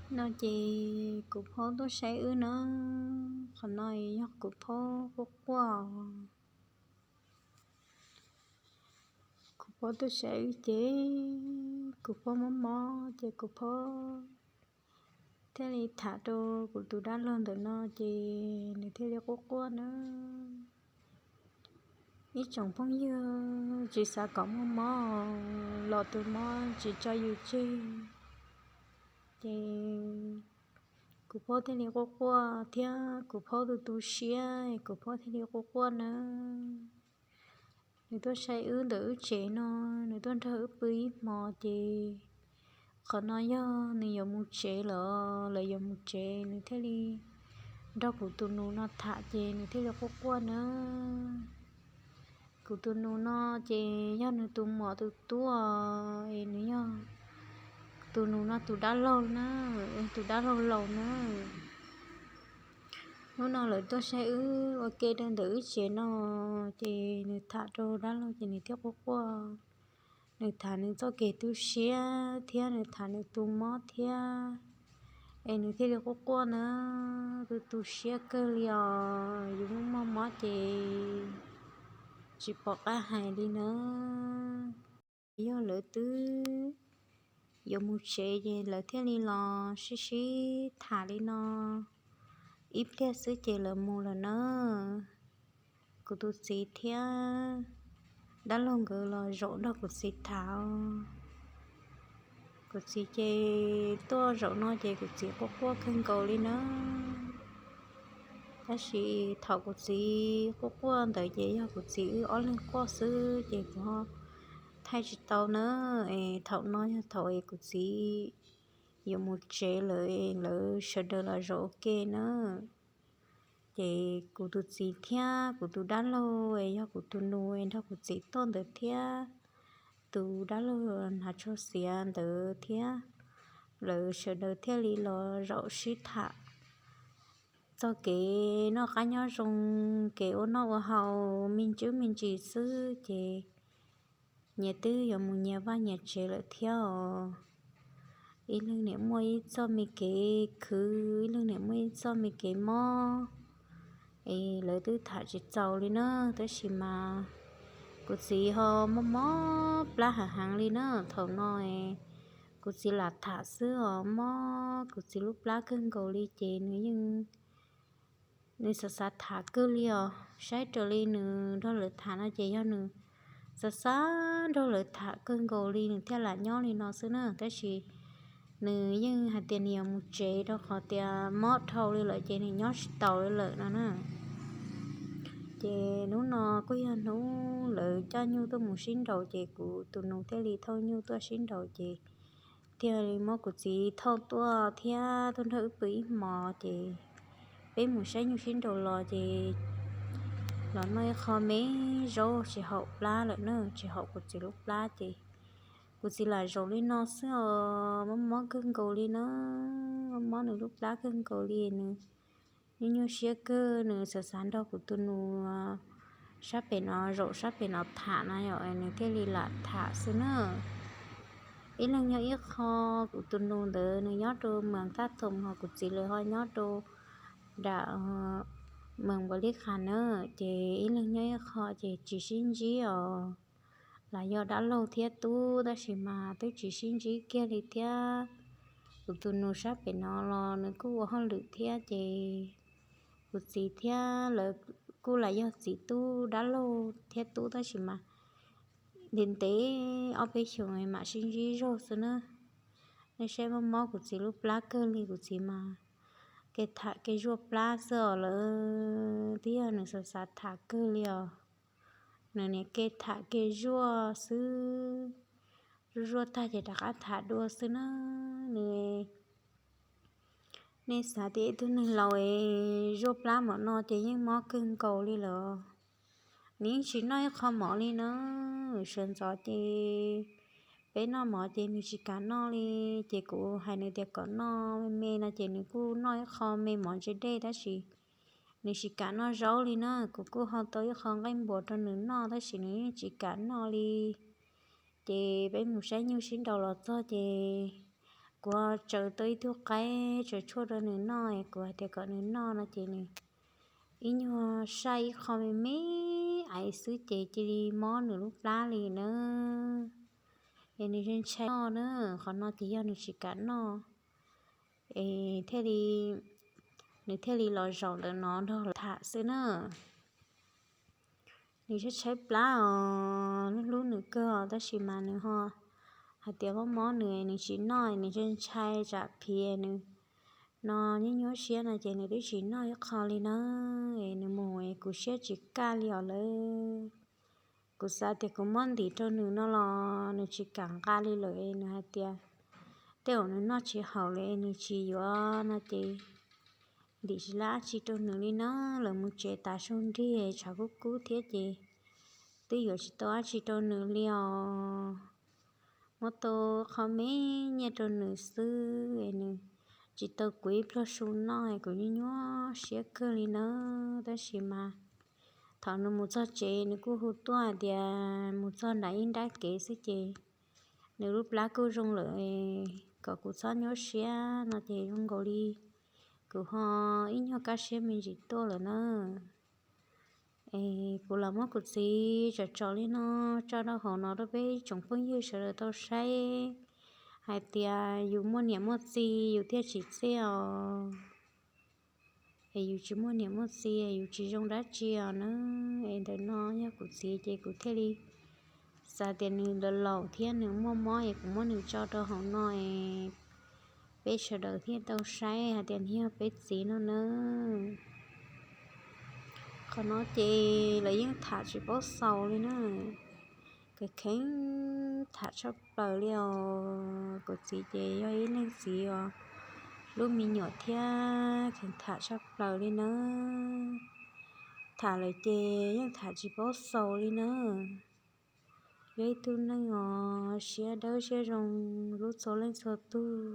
No ces kuv phob tuaj saib wb na, qhov no yog kuv phob quaj quaj. Kuv phob tuaj saib wb ces kuv phob mob mob ces kuv phob thiaj li tham rau kuv tus dab laug ntawm no ces nws thiaj li quaj quaj na. Ib tsoom phooj ywg tsis xav kom muaj mob los tus mob tsis tso yus tseg, ces kuv phob thiaj li quaj quaj thiab kuv phob tu tu siab kuv phob thiaj li quaj quaj nawb. Nws tuaj saib wb ntawm wb tsev no, nws tuaj nrog wb pw ib hmo ces qhov no yog nws yuav mus tsev lawm, lawv yuav mus tsev nws thiaj li nrog kuv tus nus no tham ces nws thiaj li quaj quaj nawb. Kuv tus nus no ces yog nws tus muam tus tub es nws yog tus nus no tus dab laug na, tus dab laug laus na. Hnub no lawv tuaj saib wb ua ke rau ntawm wb tsev no ces nws tham rau dab laug ces nws thiaj quaj quaj. Nws tham nws txoj kev tu siab thiab nws tham nws tus mob thiab es nws thiaj li quaj quaj na. Tu tu siab kawg li os, yus muaj mob mob ces tsis pom qab hais li na. Yog lawv twb yuav mus tsev ces lawv thiaj li los sib sib tham li no ib pliag xwb ces lawv mus lawm na. Kuv tus txiv thiab dab laug nkawd los zaum nrog kuv txiv tham. Kuv txiv ces tuaj zaum no ces kuv txiv quaj quaj kawg nkaus li na. Tab sis thaum kuv txiv quaj quaj ntawd ces yog kuv txiv wb ob leeg quaj xwb ces kuv ho thaij tsis tau na. Es thaum no yog thaum es kuv txiv yuav mus tsev lawm es lawv sawv daws los zaum ua ke na. Ces kuv tus txiv thiab kuv tus dab laug es yog kuv tus nus es nrog kuv txiv tuaj ntawd thiab tus dab laug hnav tsho xiav ntawd thiab lawv sawv daws thiaj li los zaum sib tham txog kev noj qab nyob zoo, kev ua noj ua haus me ntsis me ntsis xwb ces nyias twb yuav mus nyias vaj nyias tsev lawm thiab os. Ib leeg niam muaj ib txoj me kev khwv, ib leeg niam muaj ib txoj me kev mob, es lawv twb tham tsis txaus li na. Tab sis mas kuv txiv ho mob mob plab heev heev li na. Thaum no kuv txiv lam tham xwb os, mob kuv txiv lub plab kawg nkaus li ces nws yeej nws xav xav tham kawg li os. Saib raws li nws nrog lawv tham no ces yog nws xav xav nrog lawv tham kawg nkaus li nws thiaj lam nyob li no xwb na. Tab sis nws yeej hais tias nws yuav mus tsev rau qhov tias mob dhau li lawm ces nws nyob tsis taus li lawm no na. Ces hnub no kuj yog hnub lawv coj nyuj tuaj mus sib nraus ces kuv tus nus thiaj li thauj nyuj tuaj sib nraus ces thiaj li muab kuv txiv thauj tuaj thiab tuaj nrog wb pw ib hmos ces peb mus saib nyuj sib nraus los ces los noj ib qho me zaub tsis haum plab lawm na, tsis haum kuv txiv lub plab ces kuv txiv lam zaum li no xwb os, mob mob kawg nkaus li na, mob nws lub plab kawg nkaus li nws nyuaj nyuaj siab kawg, nws xav xav nrog kuv tus nus sab pem no zaum sab pem no tham no yom, nws thiaj li lam tham xwb na. Ib leeg nyob ib qho, kuv tus nus ntawd nws nyob rau Moos Thaj Thoom ho kuv txiv lawv ho nyob rau nram Moos Npaus Lis Khas na, ces ib leeg nyob ib qho ces tsis sib ntsib os. Lam yog dab laug thiab tub tab sis mas twb tsis sib ntsib kiag li thiab. Kuv tus nus sab pem no los nws kuj ua hauj lwm thiab ces kuv txiv thiab lawv kuj lam yog txiv tub dab laug thiab tub tab sis mas ntev ntev ob peb xyoos mam sib ntsib zaug xwb na. Nej saib mob mob kuv txiv lub plab kawg li, kuv txiv mas kev tham kev zuaj plab xwb os, lawv twb yog nws xav xav tham kawg li os. Nws niam kev tham kev zuaj xwb, zuaj zuaj tag ces rov qab tham dua xwb na. Nws, nej xav tias ib tug neeg laus es zuaj plab mom no ces yeej mob kawg nkaus li lawm. Nws yeej tsis noj ib qho mov li na. Sawv ntxov ces peb noj mov ces nws tsis kam noj li, ces kuv hais nws tias kom noj me me no ces nws kuj noj ib qho me mov ntse dej tab sis nws tsis kam noj zaub li na. Kuv kuj hau tau ib qho nqaij npuas rau nws noj tab sis nws yeej tsis kam noj li. Ces peb mus saib nyuj sib nraus los txog ces Kuv tsaws tau ib tug qaib tsaws tshuaj rau nws noj es kuv hais tias kom nws noj no ces nws ib nyuag saib ib qho me me ais xwb ces cia li mob nws lub plab li na. Es nws ntshai noj na, qhov no ces yog nws tsis kam noj es thiaj li, nws thiaj li los zaum ntawm no nrog lawv tham xwb na. Nws tshaib tshaib plab os, hlub hlub nws kawg os, tab sis mas nws ho hais tias mob mob nws, nws tsis noj, nws ntshai ntshai tsam phiv nws no nyuaj nyuaj siab no ces nws twb tsis noj ib qho li na. Es nws mus es kuv siab tsis kaj li os lawm. Kuv xav tias kuv muab ntim rau nws no los nws tsis kam nqa li lawm es nws hais tias tej zaum nws noj tsis haum li es nws tsis yuav no ces ntim tsis lab tsi rau nws li na. Lawv mus tsev tav su nrig tshav kub kub thiab ces twb yuav tsis tau dab tsi rau nws li os. Muab tau qho me nyiaj rau nws xwb es nws tsis tau kuv ib pluag su noj es kuv nyuaj nyuaj siab kawg li na. Tab sis mas thaum nws mus txog tsev nws kuj hu tuaj hais tias mus txog nram ib nrab kev xwb ces nws lub plab kuj zoo lawm, kom kuv txhob nyuaj siab no ces zoo nkaus li kuv ho ib nyuag kaj siab me ntsis tuaj lawm na. Es kuv los muab kuv txiv tsom tsom li no tso rau hauv no rau peb tsoom phooj ywg sawv daws tau saib hais tias yus muaj niam muaj txiv yus thiaj tsim txiaj os. Es yus tsis muaj niam muaj txiv yus tsis zoo dab tsi os na. Es ntawm no yog kuv txiv ces kuv thiaj li xav tias nws laus laus thiab nws muaj mob es kuv muab nws tso rau hauv no es peb sawv daws thiaj tau saib hais tias nws yog peb txiv no na. Qhov no ces lawv yeej tham tsis paub xaus li na. Kheev kheev tham tshaj plaws li os. Kuv txiv ces yog ib leej txiv uas hlub me nyuam thiab kheev tham tshaj plaws li nawb. Tham lawm ces yeej tham tsis paub xaus li nawb. Yog ib tug neeg uas siab dawb siab zoo hlub txhua leej txhua tug.